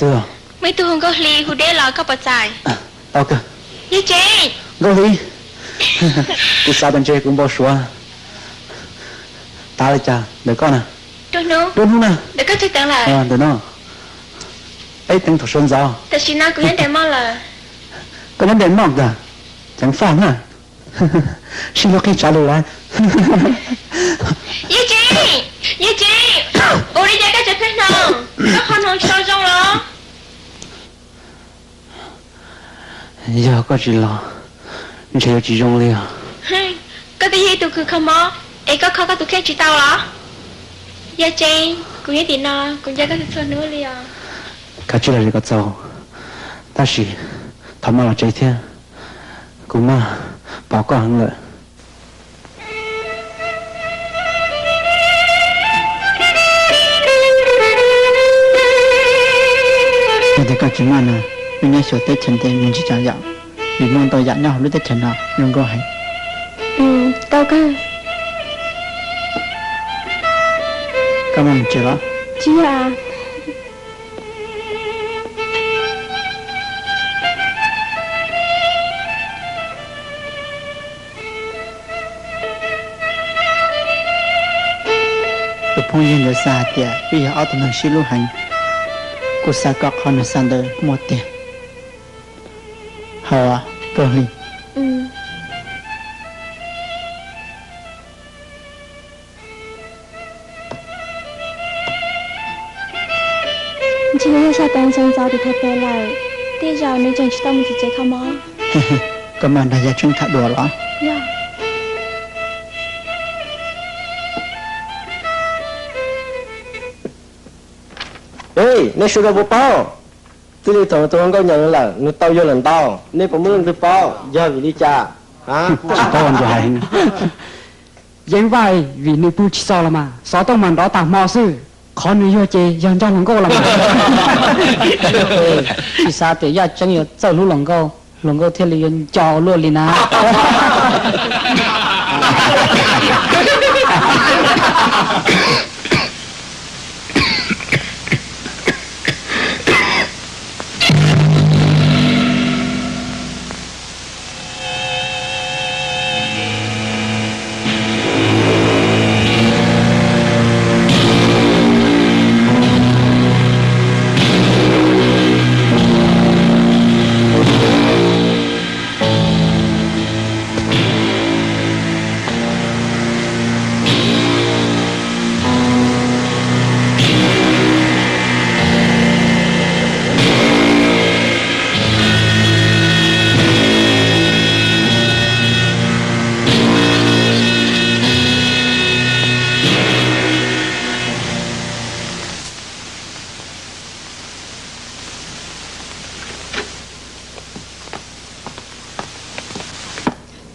Twg? Muaj ib tug hu Nkauj Hli hu deb los koj puas txais? Tau kawg. Yawg Tsev! Nkauj Hli, kuv xav tias ntshe kuv npau suav tav li cas ntawm koj na. Nruab hnub na. Ntawm no, peb teev thaum sawv ntxov. Tam sim no kuv nyob nraim moj lawm. Koj nyob nraim moj ntag, ceev faj na. Sib hlub qhib tsav lus lawm. Yawg Tsev! Yawg Tsev! Ua li cas koj tseem pheej hnoos? Koj qhov hnoos tsis tau zoo los? Yog koj tsis los, ntshe yuav tsis zoo li os. Koj twb yog ib tug kws kho mob, es koj kho koj tus kheej tsis tau los? Yawg Tsev, kuv nyob tim no, kuv nco koj txhua txhua hnub li os. Kav tsij los zem kom txaus, tab sis thov maj los tsev thiab, kuv maj pom koj heev lawm. Yog tias koj tsis maj no, wb nyob xyuas teb chaws ntev nws tsis tsav yam, vim muaj ntau yam nyob hauv lub teb chaws no zoo nkauj heev. Tau kawg. Koj maj mus tsev los? Tsis yog. Tus phooj ywg ntawd xav hais tias wb yog ob tug neeg sib hlub heev, kuv xav kom qhov nws xav ntawd muaj tiag. Hauj, Nkauj Hli. Ntshe yog sab teev sawv ntxov tim thaiv pes lawm, tej zaum nws tseem tsis tau mus txog tsev kho mob. Koj maj nrog Yaj Tseeb tham dua los? Nej sawv daws puas paub? Txij li thaum tus hluas nkauj nyeem lawm, nws tau yawg lawm ntau. Nej puas muaj leej twg paub? Yog vim li cas? Tsis paub, Ntsuag hais. Yeej Vaj, vim nws pw tsis txaus los mas xov tooj mas nrov tas hmo xwb. Qhov nws yuag ces yog nco hluas nkauj los mas. Tsis xav tias Yaj Tseeb yuav txawj hlub hluas nkauj, hluas nkauj thiaj li yuav nco luaj li na.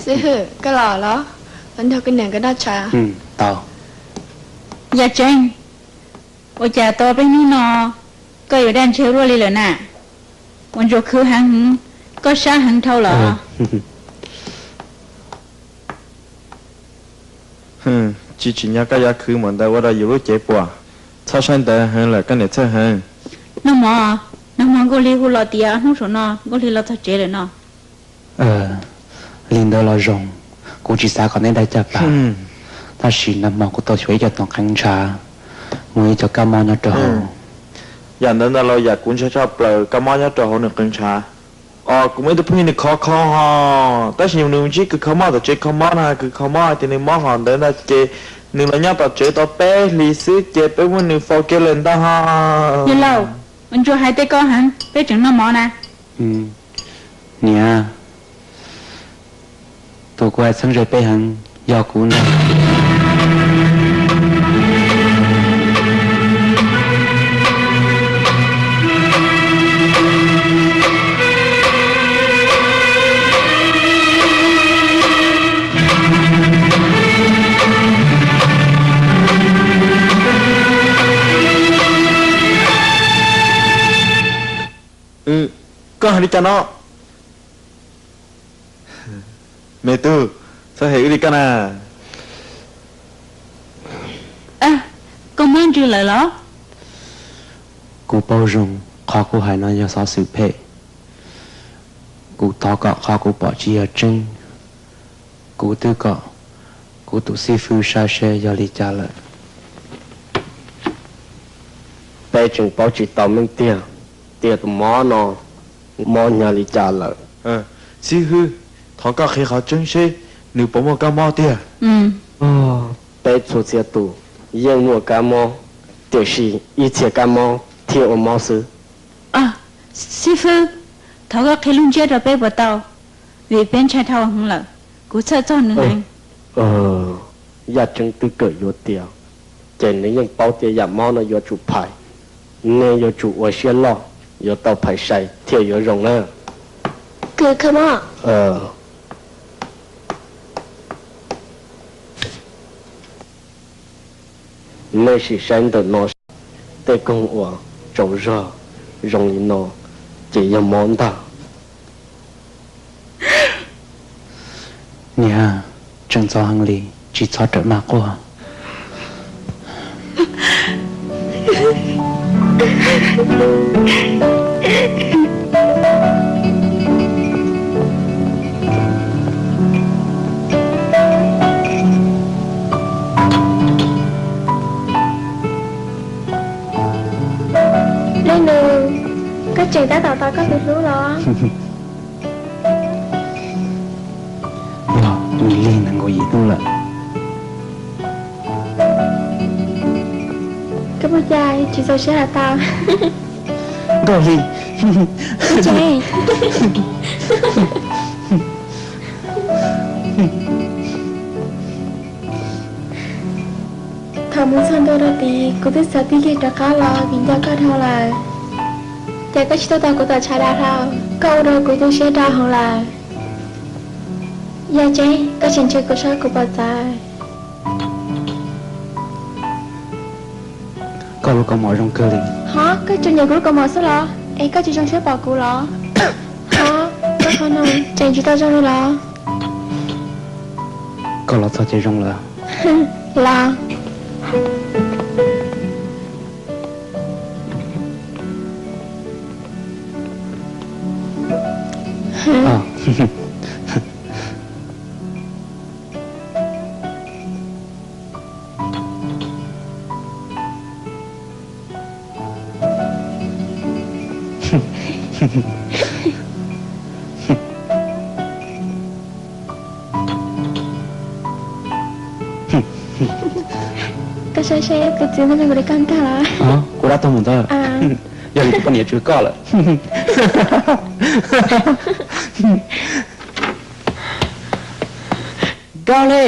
Xib hwb, koj los los? Los nrog kuv niam nkawd noj tshais. Tau. Yaj Tseeb, ua cas tau peb hnub no koj yuav daj ntseg luaj li lawm na? Ua ntsuag khwv heev, koj sab heev dhau los? Tsis tsim nyog koj yuav khwv npaum ntawd ua rau yus lub cev puas. Txhob saib ntawd heev lawm koj niam txhawj heev. Nag hmo, nag hmo Nkauj Hli hu los tias hnub saum no Nkauj Hli los txog tsev lawm no. Li ntawd los zoo, kuv tsis xav kom neb dai caj pas, tab sis nag hmo kuv tau xyuas ib co toom qeev ntshav, muaj ib co kab mob nyob rau hauv. Yam ntawd ntag los yam kuv ntshai tshaj plaws, kab mob nyob rau hauv nws qeev ntshav. Os, kuv muaj ib tug phooj ywg nws khov kho ho, tab sis nws ntsib kws kho mob tom tsev kho mob na, kws kho mob hais tias nws mob ho ntawd ntag ces nws los nyob tom tsev tau peb hlis xwb ces peb muab nws faus kiag lawm ntag ho. Yawg laus, ua ntsuag hais tej ko heev, peb tseem noj mov na. Niam, tus kuv hais txheeb ze peb heev yog kuv ntag. Koj hais li cas no? Me tub, txhob hem wb li koj na. Koj mob ntsws lawm los? Kuv paub zoo Qhov kuv hais no yog xov xwm phem. Kuv thov kom qhov kuv pom tsis yog tseeb. Kuv twb kom kuv tus xib fwb saib seb yog li cas lawm. Peb tseem paub tsis tau meej tiag tias tus mob no mob nyog li cas lawm. Xib hwb, thov koj qhia qhov tseeb seb nws puas muaj kab mob tiag. Peb txhua txhia tus yeej muaj kab mob, tiam sis ib txhia kab mob thiaj ua mob xwb. Xib fwb, thov koj qhia lub ntsiab rau peb puas tau, vim peb ntshai dhau heev lawm. Kuv txhawj txog nws heev. Yaj Tseeb twb kawm yuav tiav, ces nws yeej paub tias yam mob no yuav tsum phais. Nej yuav tsum ua siab loj, yuav tau phais sai thiaj yuav zoo na. Nej sim saib ntawm no, tej koog uas tsaus zog zoo li no ces yog mob ntag. Niam, tseem ntxov heev li, tsis txhob rawm maj quaj. Leej nus, koj tseem tab tom tos koj tus hlub los? Yog, nws lig nees nkaum yim hnub lawm. Koj puas cas tsis txaus siab hais tau? Nkauj Hli. Thaum mus txog ntua rau tid, kuv twb xav tig kiag rov qab los vim nco koj dhau lawm. Ces koj tsis tuaj tos kuv tom tshav dav hlau, koj ua rau kuv tu siab rau hauv lawm. Yaj Tseeb, koj tseem ntshe kuv saib kuv pom txawv. Koj lub kaus mom zoo kawg li. Ho, koj tsuas nyiam kuv lub kaus mom xwb los? Es koj tsis zoo siab pom kuv los? Ho, koj qhov no tseem tsis tau zoo li los? Koj los txog ces zoo lawm. Los. Koj saib seb tus txiv ntawd nrog kuv li koj nkag los? Kuv dab tuag mus ntawd. Yog li tus poj niam tswv koj lawm. Nkauj Hli!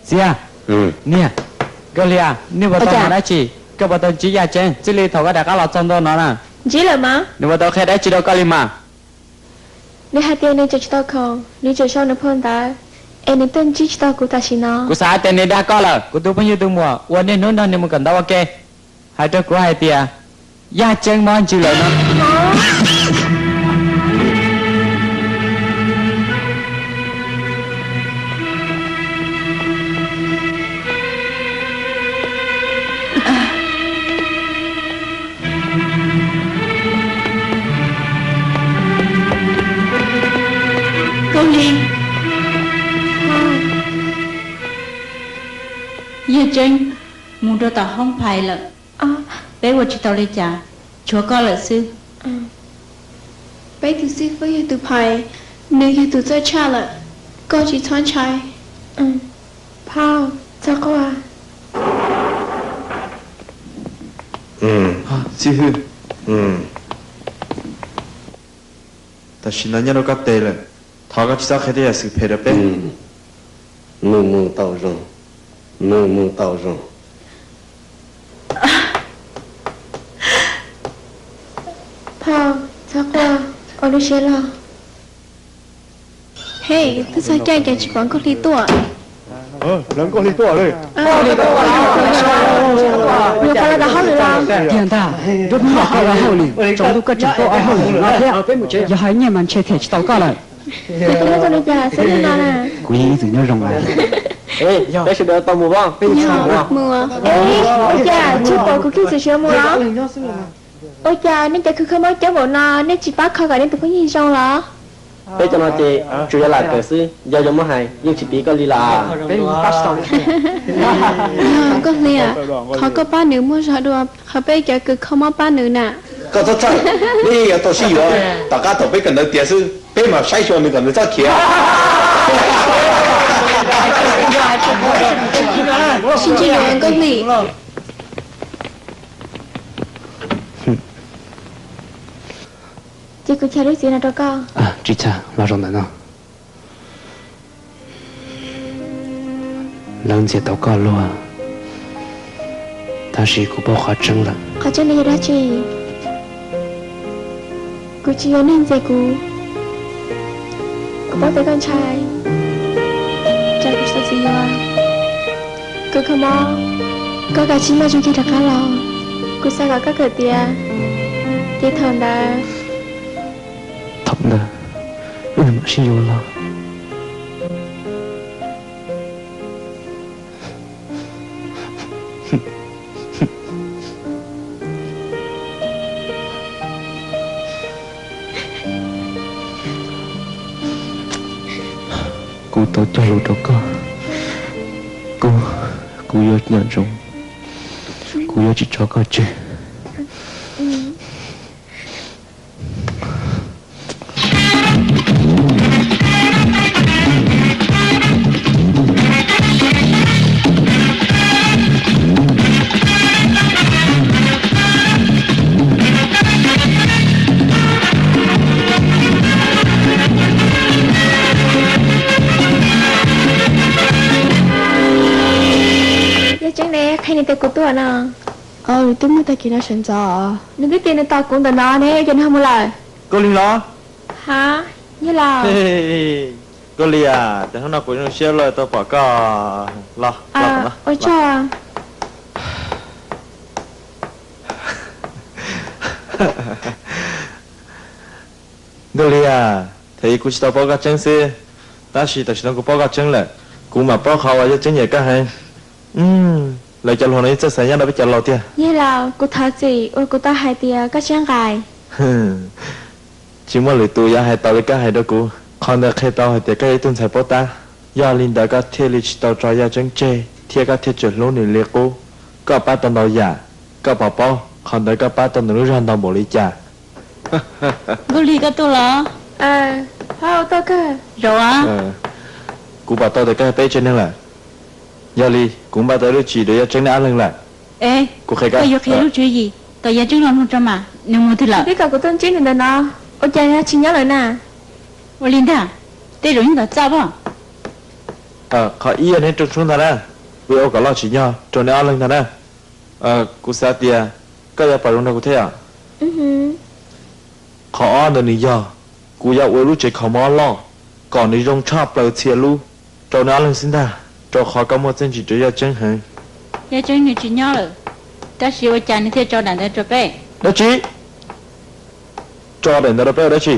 Txiv, niam, Nkauj Hli, nej puas tau hnov dab tsi? Koj puas tau ntsib Yaj Tseeb txij li thaum koj rov qab los txog ntua no na? Ntsib lawm mas. Nws puas tau qhia dab tsi rau koj li mas? Nws hais tias nws tseem tsis tau khoom, nws tseem sau nws phau ntawv, es nws tuaj ntsib tsis tau kuv tam sim no. Kuv xav hais tias nws dag koj lawm. Kuv tus phooj ywg tus muam uas niaj hnub nrog nws mus kawm ntawv ua ke, hais rau kuv hais tias Yaj Tseeb mob ntsws lawm no. Nkauj Hli, Yaj Tseeb mus rau tom hoob phais lawm. Peb ua tsis tau li cas, tshuav koj lawm xwb. Peb tus xib fwb yog tus phais, nws yog tus txawj tshaj lawm, koj tsis txhob ntshai. Phauj, txhob quaj. Xib hwb, tam sim no nyob rau koj tes lawm, thov koj tsis txhob qhia tej yam xwm phem rau peb. Nws mus tau zoo, nws mus tau zoo. Phauj, txhob quaj, ua lub siab loj. Hej, twb txog caij cas tsis pom Nkauj Hli tuaj. Lawv Nkauj Hli tuaj lawm. Yuav pab lawv tau hauj lwm los? Tiag ntag, nruab hnub los koj tau hauj lwm, tsaus ntuj koj tseem tuaj ua hauj lwm no thiab. Yog hais nyiaj mas ntshe them tsis tau koj lawm. Kuv yeej ib txwm nyob zoo lawm. Peb sawv daws tau mus os. Ua cas tsis pom kuv kiag txawm siav mus los? Ua cas nej cov kws kho mob coob npaum no nej tsis pab kho kom nej tus phooj ywg zoo los? Peb cov no ces tsuas yog lam kawm xwb, yog yuav muab hais yeej tsis piv koj li los. Yog Nkauj Hli, qhov koj pab nws muaj zog dua qhov peb cov kws kho mob pab nws na. Koj txhob txhawj, nej yeej yuav tau sib yuav, tom qab thaum peb kawm ntawv tiav xwb peb mam saib xyuas nws kom nws txhob khiav. Sib ntsib dua Nkauj Hli. Ces kuv chaw lub txiv no rau koj. Tsis chaw, los rau ntawm no. Lawv ntxias tau koj luag, tab sis kuv paub qhov tseeb lawm. Qhov tseeb li yog dab tsi? Kuv tsis yog neeg ntxias kuv. Kuv paub tias koj ntshai, tsam kuv tsis tau txiv yuav. Koj kho mob, koj kav tsij maj zoo kiag rov qab los. Kuv xav kom koj kawm tiav, ces thaum ntawd, thaum ntawd wb mam sib yuav los. Kuv tau cog lus rau koj, kuv, kuv yuav nyob zoo, kuv yuav tsis tso koj tseg. Yog tseeb ne, qhia nws tias kuv tuaj no. Nws twb muaj tag kis no sawv ntxov. Nws twb tias nws tos kuv ntawm no ne, ces nws ho mus lawm. Nkauj Lig los? Ha, yog los. Nkauj Lig, ces hnub no kuv zoo siab luaj tau pom koj. Los, ua tsaug. Nkauj Lig, thaum ub kuv tsis tau paub koj tseeb xwb, tab sis tam sim no kuv paub koj tseeb lawm, kuv mam paub qhov uas yog tseeb nyiam koj heev. Lawv cov hluas no yeej txawj xav nyob rau peb cov laus tiag. Yog los, kuv thov txim uas kuv tau hais tias koj siab nqaim. Tsis muaj lwm tus yuav hais tau li koj hais rau kuv. Qhov ntawd qhia tau hais tias koj yog ib tug ntxhais paub tab, yog li ntawd koj thiaj li tsis tau tso Yaj Tseeb tseg thiab koj thiaj tseem hlub nws li qub. Koj pab tau ntau yam, koj puas paub qhov ntawd koj pab tau nws lub zog ntau npaum li cas? Nkauj Lig, koj tuaj los? Zaum, kuv pom tau tias koj yog peb tsev neeg lawm, yog li kuv npaj tau ib lub tswv yim rau Yaj Tseeb neb ob leeg lawm. Es kuv qhia koj yuav qhia lub tswv yim kom Yaj Tseeb los mloog tso mas, nws mus twg lawm? Peb kom kuv tuaj ntsib nws ntawm no, ua cas nws tsis nyob lawm na? Ua li ntag, tej zaum yeej kom txaj pob. Qhov ib yog neb rooj tshoob ntag na, kuv yuav ua kom loj tsim nyog rau neb ob leeg ntag na. Kuv xav tias koj yuav pom zoo nrog kuv thiab yom? Qhov ob ntawd nws yog, kuv yuav ua ib lub tsev kho mob loj, kom nws zoo tshaj plaws txhia lub rau neb ob leeg xwb ntag, rau qhov koj muaj txiaj ntsig rau Yaj Tseeb heev. Yaj Tseeb nws tsis nyob lawm, tab sis ua cas nws thiaj tso daim ntawd rau peb? Dab tsi? Tso daim ntawd rau peb ua dab tsi?